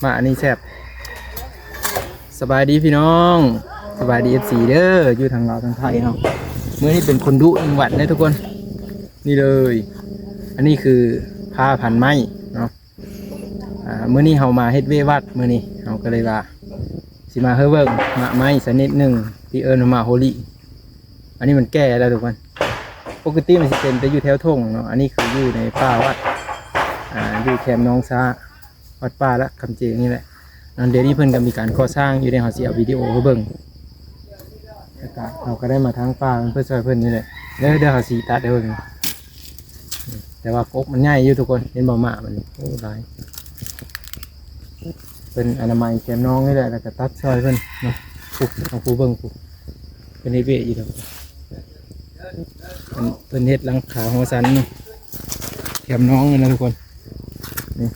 ມາອັນນີ້ແຊບ. ສະບາຍດີພີ່ນ້ອງ ສະບາຍດີເອັຟຊີເດີ ຢູ່ທາງລາວທາງໄທເນາະ. ມື້ນີ້ເປັນຄົນດຸໜຶ່ງວັດເດ້ທຸກຄົນ. ນີ້ເລີຍ ອັນນີ້ຄືຜ້າພັນໄມ້ເນາະ. ອ່າ ມື້ນີ້ເຮົາມາເຮັດວຽກວັດ ມື້ນີ້ເຮົາກໍເລີຍວ່າຊິມາໃຫ້ເບິ່ງໝາກໄມ້ຊະນິດໜຶ່ງທີ່ເອີ້ນວ່າໝາກໂຮລິ. ອັນນີ້ມັນແກ່ແລ້ວທຸກຄົນ. ປົກກະຕິມັນຊິເຕັມແຕ່ຢູ່ແຖວທົ່ງເນາະ. ອັນນີ້ຄືຢູ່ໃນປ່າວັດ ອ່າ ຢູ່ແຄມໜອງຊາ ວັດປ່າລະຄຳເຈງນີ້ແຫຼະ. ອັນດຽວນີ້ເພິ່ນກໍມີການກໍ່ສ້າງຢູ່ເດ້. ເຮົາຊິເອົາວິດີໂອໃຫ້ເບິ່ງ ແລ້ວກໍເຮົາກໍໄດ້ມາທາງປ່າເພື່ອຊ່ອຍເພິ່ນນີ້ແຫຼະ. ເດີ ດຽວເຮົາຊິຕັດໃຫ້ເບິ່ງ. ແຕ່ວ່າກົກມັນໃຫຍ່ຢູ່ທຸກຄົນ ເຫັນບໍ່? ໝາກມັນ ໂອ້ ຫຼາຍ. ເພິ່ນອະນາໄມແຄມໜອງນີ້ແຫຼະ ແລ້ວກໍຕັດຊ່ອຍເພິ່ນເນາະ. ຜູ້ ເອົາຜູ້ເບິ່ງຜູ້ ເພິ່ນເຮັດວຽກຢູ່ດອກ. ເພິ່ນ ເພິ່ນເຮັດຫຼັງຄາຫໍສັນເນາະ ແຄມໜອງນີ້ນະທຸກຄົນ. ນີ້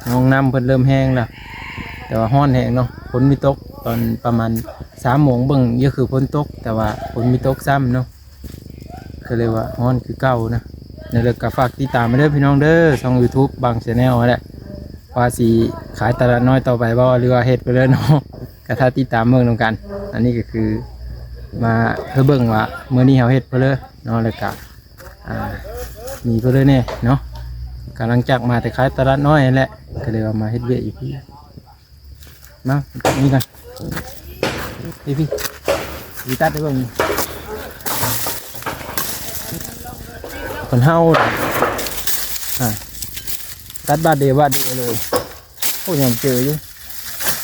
ໜອງນ້ຳເພິ່ນເລີ່ມແຫ້ງແລ້ວ ແຕ່ວ່າຮ້ອນແຮງເນາະ. ຝົນມີຕົກຕອນປະມານສາມໂມງ ເບິ່ງຢູ່ຄືຝົນຕົກ ແຕ່ວ່າຝົນມີຕົກຊ້ຳເນາະ. ກໍເລີຍວ່າຮ້ອນຄືເກົ່ານະ. ແລ້ວກໍຝາກຕິດຕາມມາເດີພີ່ນ້ອງເດີ ຊ່ອງຢູທູບບາງແຊນແນວຫັ້ນແຫຼະ ວ່າຊິຂາຍຕະຫຼາດນ້ອຍຕໍ່ໄປບໍ່ ຫຼືວ່າເຮັດໄປເລີຍເນາະ. ກໍຖ້າຕິດຕາມເບິ່ງນຳກັນ. ອັນນີ້ກໍຄືມາໃຫ້ເບິ່ງວ່າມື້ນີ້ເຮົາເຮັດໄປເລີຍເນາະ ແລ້ວກໍ ອ່າ ມີໄປເລີຍແດ່ເນາະ. ກໍຫຼັງຈາກມາແຕ່ຂາຍຕະຫຼາດນ້ອຍຫັ້ນແຫຼະ ກໍເລີຍວ່າມາເຮັດວຽກຢູ່ພີ້. ມາ ນີ້ກ່ອນ ນີ້ພີ້ ຊິຕັດໃຫ້ເບິ່ງ. ເພິ່ນເຫົ່າ ອ່າ ຕັດບາດດຽວ ບາດດຽວເລີຍ. ໂອ້ ຍາມເຈີຢູ່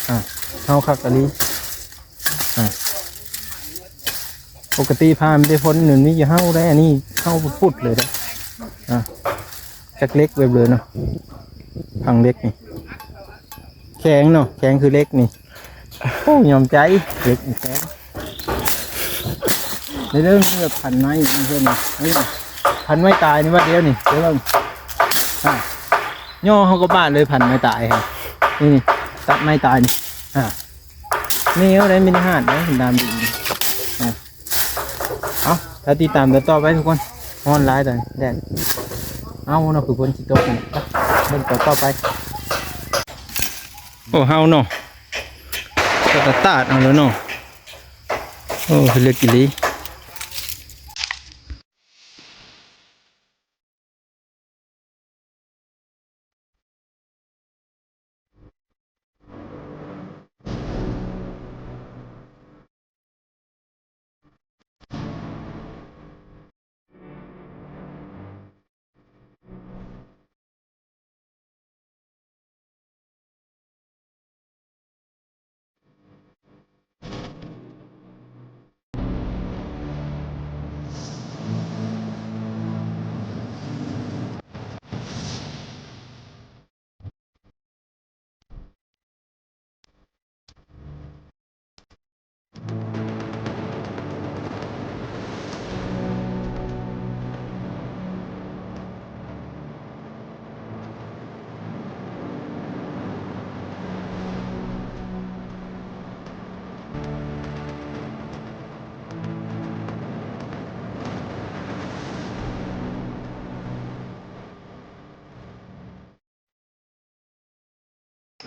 ອ່າ ເຫົ່າຄັກອີ່ຫຼີ. ອ່າ ປົກກະຕິພາມັນໄດ້ພົ້ນ ມັນມີແຕ່ເຫົ່າໄດ໋. ອັນນີ້ເຫົ່າປຸດໆເລີຍເດ້. ອ່າ ຈັກເຫຼັກແບບເລີຍເນາະ. ພັງເຫຼັກນີ້ ແຂງເນາະ ແຂງຄືເຫຼັກນີ້. ໂອ້ ຍອມໃຈ ເຫຼັກນີ້ແຂງ. ໃນເລື່ອງເພື່ອພັນໄມ້ເພິ່ນ ເອີ ພັນໄມ້ຕາຍນີ້ວ່າດຽວນີ້ ດຽວເບິ່ງ. ອ່າ ຍໍເຮົາກໍບາດເລີຍ ພັນໄມ້ຕາຍ. ນີ້ ຕັດໄມ້ຕາຍນີ້. ອ່າ ແນວໃດ ມີທະຫານໄດ໋ ດາມດີ. ອ່າ ເອົາ ຖ້າຕິດຕາມຕໍ່ໆໄປທຸກຄົນ. ຮ້ອນຫຼາຍຕອນນີ້ ແດດ ເອົາເນາະ ຄືຝົນຊິຕົກຫັ້ນ. ໄປ ເບິ່ງຕໍ່ໆໄປ. ໂອ້ ເຫົ່າເນາະ ກໍຕາດເອົາແລ້ວເນາະ. ໂອ້ ເລິກອີ່ຫຼີ.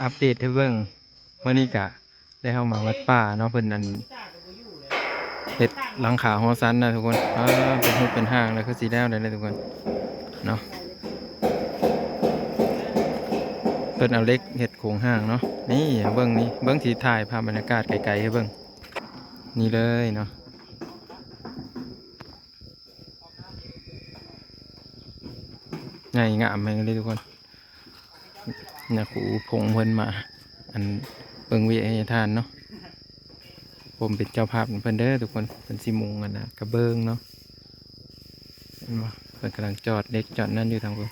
ອັບເດດໃຫ້ເບິ່ງ. ມື້ນີ້ກະໄດ້ເຂົ້າມາວັດປ່າເນາະ ເພິ່ນອັນເຮັດຫຼັງຄາຫໍສັນນະທຸກຄົນ. ອ່າ ເປັນຮູບເປັນຮ່າງແລ້ວ ຄືຊິແລ້ວແລ້ວທຸກຄົນເນາະ. ເພິ່ນເອົາເຫຼັກເຮັດໂຄງຮ່າງເນາະ. ນີ້ເບິ່ງນີ້ ເບິ່ງ ຊິຖ່າຍພາບບັນຍາກາດໄກໆໃຫ້ເບິ່ງ ນີ້ເລີຍເນາະ. ໃຫຍ່ງາມແຮງເລີຍທຸກຄົນ. ຍາຄູພົງເພິ່ນມາ ອັນ ເບິ່ງວຽກໃຫ້ທານເນາະ. ຜົມເປັນເຈົ້າພາບເພິ່ນເດີທຸກຄົນ. ເພິ່ນຊິມຸງອັນນະກະເບື້ອງເນາະ. ເຫັນບໍ່? ເພິ່ນກຳລັງຈອດເຫຼັກຈອດນັ້ນຢູ່ທາງພຸ້ນ.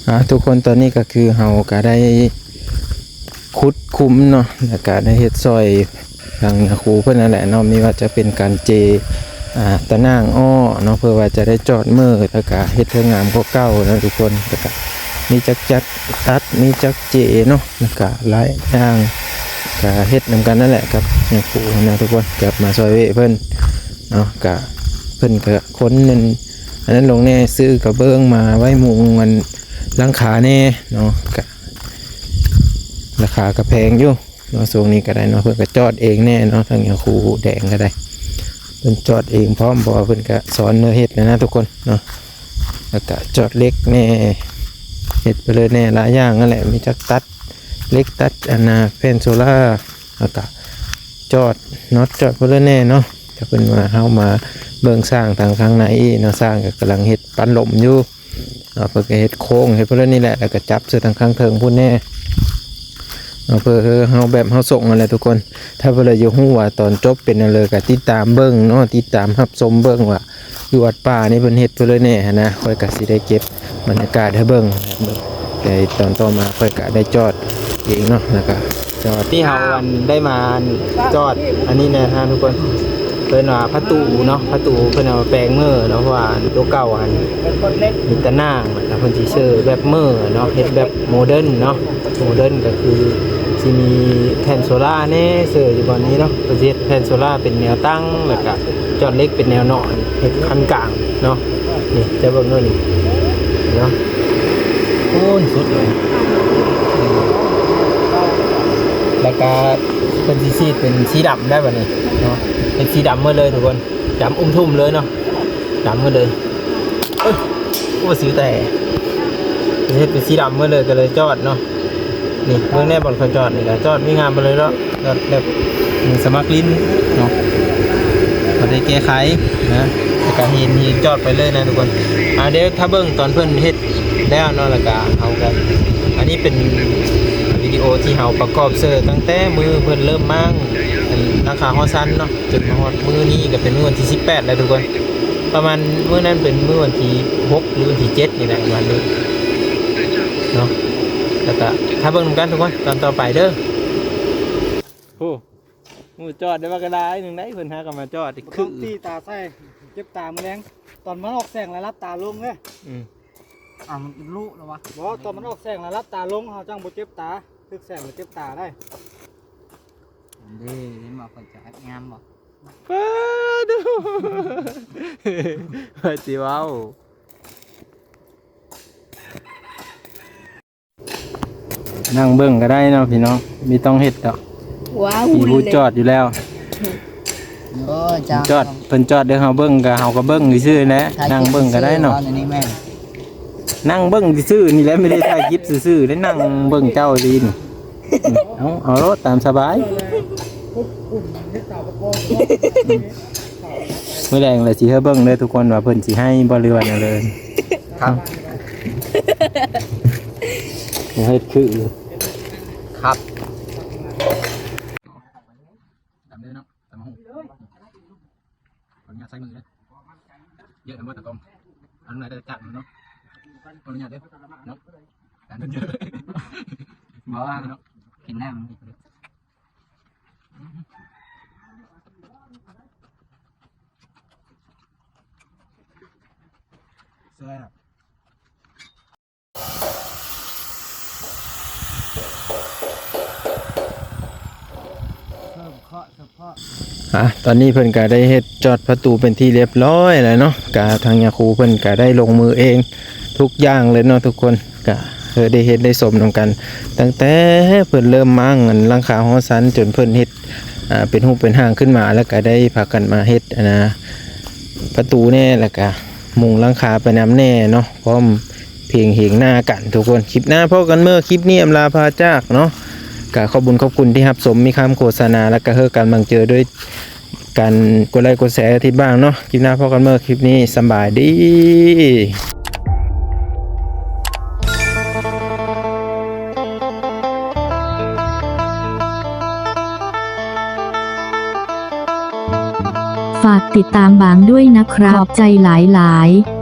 ອ່າ ທຸກຄົນ ຕອນນີ້ກໍຄືເຮົາກໍໄດ້ຂຸດຂຸມເນາະ ແລ້ວກໍໄດ້ເຮັດຊ່ອຍທາງຍາຄູເພິ່ນນັ້ນແຫຼະເນາະ. ມີວ່າຈະເປັນການເຈ ອ່າ ຕາໜ່າງອ້ອເນາະ ເພື່ອວ່າຈະໄດ້ຈອດເມີ ແລ້ວກະເຮັດໃຫ້ງາມກວ່າເກົ່ານະທຸກຄົນ. ແລ້ວກະມີຈັກຈັດຕັດ ມີຈັກເຈເນາະ ແລ້ວກະຫຼາຍຢ່າງ ກະເຮັດນຳກັນນັ້ນແຫຼະກັບຍາຄູຫັ້ນນະທຸກຄົນ ກັບມາຊ່ອຍເວະເພິ່ນເນາະ. ກະເພິ່ນກະຂົນນັ້ນ ອັນນັ້ນລົງແດ່ ຊື້ກະເບື້ອງມາໄວ້ມຸງອັນຫຼັງຄາແດ່ເນາະ. ກະລາຄາກະແພງຢູ່ເນາະ ຊ່ວງນີ້ກະໄດ້ເນາະ. ເພິ່ນກະຈອດເອງແດ່ເນາະ ທັງຍາຄູແດງກະໄດ້ ເພິ່ນຈອດເອງພ້ອມ ເພາະວ່າເພິ່ນກະສອນເຮັດນະນະທຸກຄົນເນາະ. ແລ້ວກະຈອດເຫຼັກແດ່ ເຮັດໄປເລີຍແດ່ ຫຼາຍຢ່າງນັ້ນແຫຼະ ມີຈັກຕັດ ເຫຼັກຕັດອັນນ່າແຜ່ນໂຊລາ ແລ້ວກະຈອດນັອດ ຈອດພຸ້ນແຫຼະແດ່ເນາະ. ກະເພິ່ນວ່າເຮົາມາເບິ່ງຊ່າງທາງຂ້າງໃນເນາະ ຊ່າງກະກຳລັງເຮັດປັ້ນລົມຢູ່ເນາະ. ເພິ່ນກະເຮັດໂຄ້ງເຮັດພຸ້ນແຫຼະນີ້ແຫຼະ ແລ້ວກະຈັບໃສ່ທາງຂ້າງເທິງພຸ້ນແດ່ເນາະ. ເພື່ອເຮົາແບບເຮົາສົ່ງຫັ້ນແຫຼະທຸກຄົນ. ຖ້າເພິ່ນຢາກຮູ້ວ່າຕອນຈົບເປັນແນວໃດ ກະຕິດຕາມເບິ່ງເນາະ ຕິດຕາມຮັບຊົມເບິ່ງວ່າ ຢູ່ວັດປ່ານີ້ເພິ່ນເຮັດພຸ້ນແຫຼະແດ່ຫັ້ນນະ. ຂ້ອຍກະຊິໄດ້ເກັບບັນຍາກາດໃຫ້ເບິ່ງ ແຕ່ຕອນຕໍ່ມາຂ້ອຍກະໄດ້ຈອດເອງເນາະ ແລ້ວກະຈອດ ທີ່ເຮົາອັນໄດ້ມາອັນຈອດອັນນີ້ນະທຸກຄົນ ເອີ້ນວ່າປະຕູເນາະ ປະຕູເພິ່ນເອົາມາແປງເມີເນາະ ເພາະວ່າໂຕເກົ່າຫັ້ນມີແຕ່ໜ່າງ ແລ້ວກະເພິ່ນຊິເຊີແບບເມີເນາະ ເຮັດແບບໂມເດີນເນາະ. ໂມເດີນກະຄືຊິມີແຜ່ນໂຊລາແດ່ເຊີຢູ່ບ່ອນນີ້ເນາະ ເພິ່ນຊິເຮັດແຜ່ນໂຊລາເປັນແນວຕັ້ງ ແລ້ວກະຈອດເຫຼັກເປັນແນວເນາະ ເຮັດຂັ້ນກາງເນາະ. ນີ້ຈະເບິ່ງໂລດນີ້ເນາະ ໂອ້ຍ ສຸດເລີຍ. ແລ້ວກະເພິ່ນຊິສີດເປັນສີດຳໄດ້ບາດນີ້ເນາະ ເປັນສີດຳໝົດເລີຍທຸກຄົນ ດຳອຸ້ມທຸ່ມເລີຍເນາະ ດຳໝົດເລີຍ. ເອີຍ ໂອ້ ຊິວແຕກ ເຮັດເປັນສີດຳໝົດເລີຍ ກະເລີຍຈອດເນາະ. ນີ້ເບິ່ງແດ່ບ່ອນເຂົາຈອດນີ້ກະຈອດມີງາມເບິດເລີຍເນາະ ຈອດແບບມີສະໝັກຫຼິ້ນເນາະ ບໍ່ໄດ້ແກ້ໄຂນະ ແລ້ວກະເຫັນ ເຫັນຈອດໄປເລີຍນະທຸກຄົນ. ອ່າ ດຽວຖ້າເບິ່ງຕອນເພິ່ນເຮັດແລ້ວເນາະ ແລ້ວກະເຮົາກະ ອັນນີ້ເປັນວິດີໂອທີ່ເຮົາປະກອບເຊີຕັ້ງແຕ່ມື້ເພິ່ນເລີ່ມມ້າງ ອັນ ຫຼັງຄາຫໍຊັ້ນເນາະ ຈົນມາຮອດມື້ນີ້ກະເປັນມື້ວັນທີສິບແປດແລ້ວທຸກຄົນ. ປະມານມື້ນັ້ນເປັນມື້ວັນທີຫົກ ຫຼື ວັນທີເຈັດນີ້ແຫຼະ ປະມານນີ້ເນາະ. ແລ້ວກະຖ້າເບິ່ງນຳກັນທຸກຄົນ ຕອນຕໍ່ໄປເດີ. ໂອ້ ໝູ່ຈອດໄດ້ບັກຫຼາຍໜຶ່ງໄດ໋ ເພິ່ນຫາກະມາຈອດອີກ ບໍ່ຕ້ອງຕີຕາໃສ່ ເຈັບຕາມື້ແລງ. ຕອນມັນອອກແສງລະຫຼັບຕາລົງເດີ. ອືມ ອ້າວ ມັນລຸແລ້ວວະ. ບໍ່ ຕອນມັນອອກແສງລະຫຼັບຕາລົງ ເຮົາຈັ່ງບໍ່ເຈັບຕາ ຖືກແສງລະເຈັບຕາໄດ໋. ເດ້ ເຫັນບໍ່ ຂ້ອຍຈະງາມບໍ່? ປາດໂທ້ ວ່າຊິເວົ້າ ນັ່ງເບິ່ງກະໄດ້ເນາະພີ່ນ້ອງ ບໍ່ຕ້ອງເຮັດດອກ. ວ້າວ ມີຜູ້ຈອດຢູ່ແລ້ວ. ໂອ້ຍ ເຈົ້າ ຈອດ ເພິ່ນຈອດເດີ ເຮົາເບິ່ງກະ ເຮົາກະເບິ່ງຊື່ໆແຫຼະ ນັ່ງເບິ່ງກະໄດ້ເນາະ. ນັ່ງເບິ່ງຊື່ໆນີ້ແຫຼະ ໄມ່ໄດ້ຖ່າຍຄລິບຊື່ໆເດ້ ນັ່ງເບິ່ງເຈົ້າອີ່ຫຼີນີ້. ເອົາ ເອົາໂລດຕາມສະບາຍ. ມື້ແລງລະຊິໃຫ້ເບິ່ງເດີທຸກຄົນວ່າເພິ່ນຊິໃຫ້ບໍ່ ຫຼືວ່າແນວໃດ. ຄັບ ເຮັດຄື ຄັບ ດຳເດີເນາະ ຕຳບັກຫຸ່ງ. ຂໍອະນຸຍາດໃຊ້ມືເດີ ເຍອະນຳບໍ່ຕາກ້ອງ ອະນຸຍາດໄດ້ຈັດເນາະ ຂໍອະນຸຍາດເດີເນາະ. ການເດີນເຍອະ ບໍ່ວ່າເນາະ ກິນນ້ຳ. ແຊບ. ອ່າ ຕອນນີ້ເພິ່ນກະໄດ້ເຮັດຈອດປະຕູເປັນທີ່ລຽບຮ້ອຍແລ້ວເນາະ. ກະທາງຍາຄູເພິ່ນກະໄດ້ລົງມືເອງທຸກຢ່າງເລີຍເນາະທຸກຄົນ. ກະເລີຍໄດ້ເຫັນໄດ້ຊົມນຳກັນ ຕັ້ງແຕ່ເພິ່ນເລີ່ມມ້າງອັນຫຼັງຄາຫໍຊັ້ນ ຈົນເພິ່ນເຮັດ ອ່າ ເປັນຮູບເປັນຮ່າງຂຶ້ນມາ ແລ້ວກະໄດ້ພາກັນມາເຮັດ ອັນນ່າ ປະຕູແດ່ ແລ້ວກະມຸງຫຼັງຄາໄປນຳແດ່ເນາະ ພ້ອມ ເພງເຮງໜ້າກັນທຸກຄົນ. ຄລິບໜ້າພໍ້ກັນເມີ ຄລິບນີ້ອຳລາພາຈາກເນາະ. ກະຂອບບຸນຂອບຄຸນທີ່ຮັບຊົມມີຄຳໂຄສະນາ ແລະກະເຮີກັນບັງເຈີດ້ວຍການກົດໄລກົດແຊທິດບາງເນາະ. ຄລິບໜ້າພໍ້ກັນເມີ ຄລິບນີ້ສຳບາຍດີ. ฝากติดตามบางด้วยนะครับ ขอบใจหลายๆ